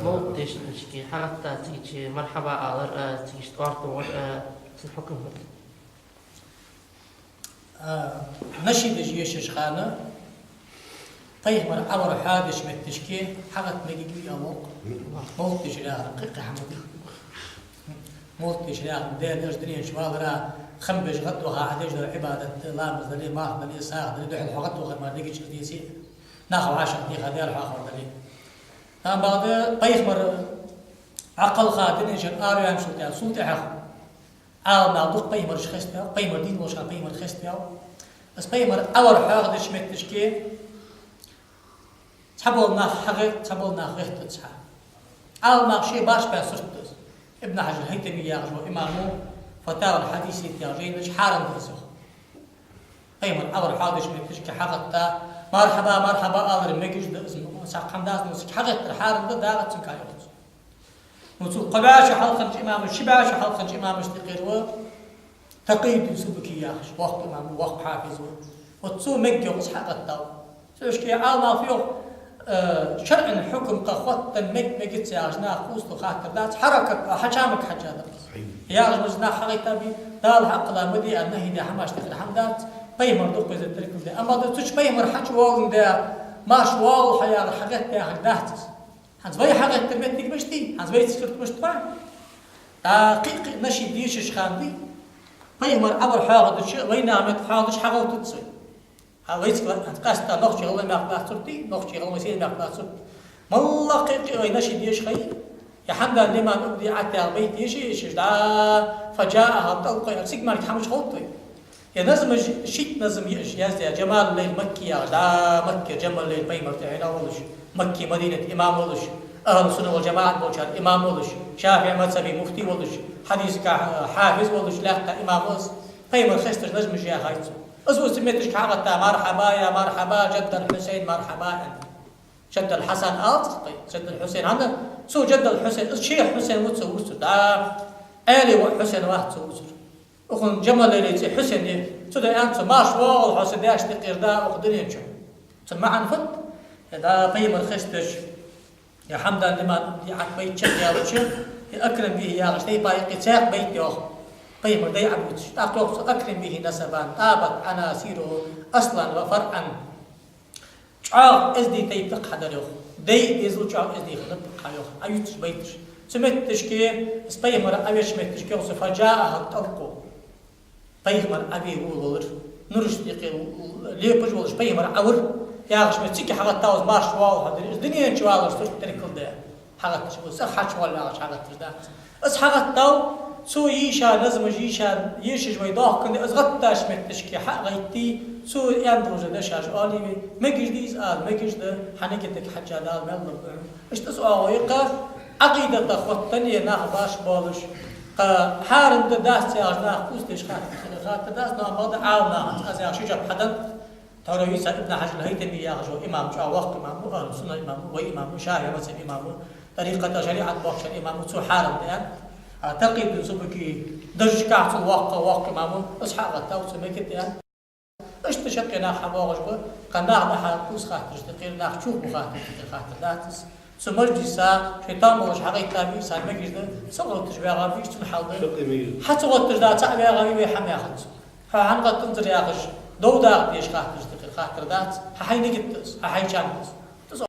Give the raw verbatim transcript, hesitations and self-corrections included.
Мовлат дешача хьагӀатта цига мархьаба алар а, цига тӀоарт вар а, цун хьукам хӀана да? А, нашидаш ешача хана пайхамар Ӏовар хьадеш метташке хьагӀатта мегаш ва аьнна. Мовлат дешар яхар кхы-кхы хӀама да. Мовлат дешар яхар, Даьла дешар, дунен чу валара, хам беш гӀадваха, Ӏа деш дола Ӏибадат, ламаз дале, марха дале, сагӀа дале, духьал хьо гӀадвахар мара дегача дийси, нах вӀашагӀтеха, Даьла хьоахавар дале. Амма бакъда пайхамар Ӏокхалха дунен чура араваьнначул тӀехьа, цул тӀехьагӀа Ӏаламнаха дукха пайхамараш хеставаьв, пайхамар дийна волча хана пайхамар хеставаьв. Из пайхамар Ӏовар хьоахадеш метташке цхьабола нах хьагӀерт, цхьабола нах гӀертац хьа. Ӏаламнаха шоай башха баь сурт да из. Ибн Хьажар ХӀайтами яхаш вола имамо «Фатавал-Хьадисия» яхача жайна чу хьарам да из йоах. Пайхамар Ӏовар хьоахадеш метташке хьагӀатта, мархьаба, мархьаба алар мегаш да из, цхьаккха хӀама дац, но цига хьагӀеттар хьарам да, дагӀац цунга йоах цо. Ну, цул кхо бӀаь шу хьалхарча имамашта, ши бӀаь шу хьалхарча имамашта юкъера ва Такъийюддин Субки яхаш, воккха имам ва, воккха хьафиз ва. Вот цо мег йоах из хьагӀаттар. Цу шке Ӏаламнаха йоах, э, шарӀан хьукам кхы хоттаденна мег-мегац яхаш наха къоасталу хаттар дац, хьаракат а хьачамага хьежжа да. Яхаш мара нах хьагӀайтта бий, Дала хьакхала ма де аьнна нахьи даь хӀамаш тӀехьара хӀама дац, пайхамар дукха везар теркал даь. Амма да цу чу пайхамар хьачувоаландаь, марша воагӀалва хьо яхар хьагӀетта яхар дац из. ХӀанз вай хьагӀеттара моттиг мишта я, хӀанз вайцига сурт мишта ба? ТӀаккха кхы-кхы нашид дешача хана дий, пайхамар Ӏовар хьоахадича, вай наха метта хьоахадича хьагӀовттац вай. Хьа вайцига ла-, къаьстта нохчий гӀалгӀай мехка лаьца сурт дий, нохчий гӀалгӀай мехка лаьца сурт. МаллагӀа кхы-кхы вай нашид деша хой, е «حمدا لمن أبدع» яха байт деша, ешаш да, «فجاءها الطلق» яха, цига мара хӀамаш ховтт вай. Е назмаш, шийтта назм я уж яздаь, «جمال الليل المكي» яхаш, да, Маккера Джамалул-Лайл пайхамар тӀехьенах волаш, Макки Мадинат имам волаш, ахӀлу сунна вал джамаӀат болчар имам волаш, шафиӀий мазхӀаба муфти волаш, хьадисага хьафиз волаш лаьтта имам ва из, пайхамар хесташ назмаш яьхай цо. Из ва цу метташка хьагӀатта, мархьаба, я мархьаба, Джаддал Хьусейн, мархьаба аьнна. Джаддал Хьасан алац кхы, Джаддал Хьусейн. ХӀана? Цу Джаддал Хьусейн, из ший Хьусейн ва, цу вур цу, да, Ӏаьлий воӀ Хьусейн вац цу вур. Укхун Джамалул-Лайлий цӀи Хьусейн я. Цу да аьнна цо, марша воагӀалва хьо са даьшта юкъера, да, укх дунен чу. Цун маӀан фуд? Е да, пайхамар хесташ, е «حمدا لمن أبدع» байт чакхъяьлча, е «أكرم به» яхаш тайпа юкъе цхьаькха байт йоах, пайхамар дай Ӏобувцаш. ТӀаккха йоах цо: «أكرم به نسبا طابت عناصره أصلا وفرعا». ЧӀоагӀа эздий тайпа да-кх хьа дар йоах. Дай а дезал чӀоагӀа эздий хиннаб-кх хьа йоах, Ӏоювцаш байташ. Цу метташке, из пайхамар Ӏовеча метташке йоах цо: «فجاءها الطلق». Пайхамар Ӏове волавелар. Нурашта юкъе лепаш волаш пайхамар Ӏовар. Яхаш ма цига хьагӀаттав из, марша воагӀалва хьо дир. Из дунен чу валар сурт теркал даь хьагӀатташ ва, цӀагӀа хьачувоалаваьлча хьагӀатташ дац. Из хьагӀаттав, цо йийша назмаш, йийша ешаш вай дохкан да, из гӀатташ метташке хьа а гӀайтте, цо аьнна долаш дешаш оале вай, мегаш дий из ала, мегаш да, хьа нигатага хьежжа Дала маьл лургба хьона. Иштта из оагӀув я-кх, Ӏакъидата хоттаденна е нах башха болаш, кхы хьарам да, дац яхаш наха къоастадеш хаттар, хаттар дац, но амма бакъда Ӏаламнаха, аз яхаш ши жоп хьаденнад, тхьовра вийца Ибн Хьажар ал-ХӀайтами яхаш вола имам, чӀоагӀа воккха имам ва, ахӀлу сунна имам ва, вай имам ва, шафиӀий мазхӀаба имам ва, тӀарикъата, шариӀата бохкачар имам ва, цо хьарам да аьнна. А Такъийюддин Субки дажашкахь цул воккха, воккха имам ва, из хьагӀаттав, цо мегаш да аьнна. Иштта шаккхе нах хьабоагӀаш ба, кхы наха дӀа-хьа къовса хаттараш да-кх ер, нах чухь бу хаттараш да-кх ер, хаттар дац из. Цу мажлиса шоай тоам болаш хьагӀайтта бий, царна мегаш да, ца гӀовтташ ваьгӀа бий, цун хьал да. Хьа ца гӀовтташ да, цаӀ ваьгӀа вий вай, хӀама яхац. Хьо хӀана гӀаттанзар яхаш, дов дагӀа дезаш хаттараш да-кх ер, хаттар дац. Хьа хьай нигат да из, хьа хьай чам да из.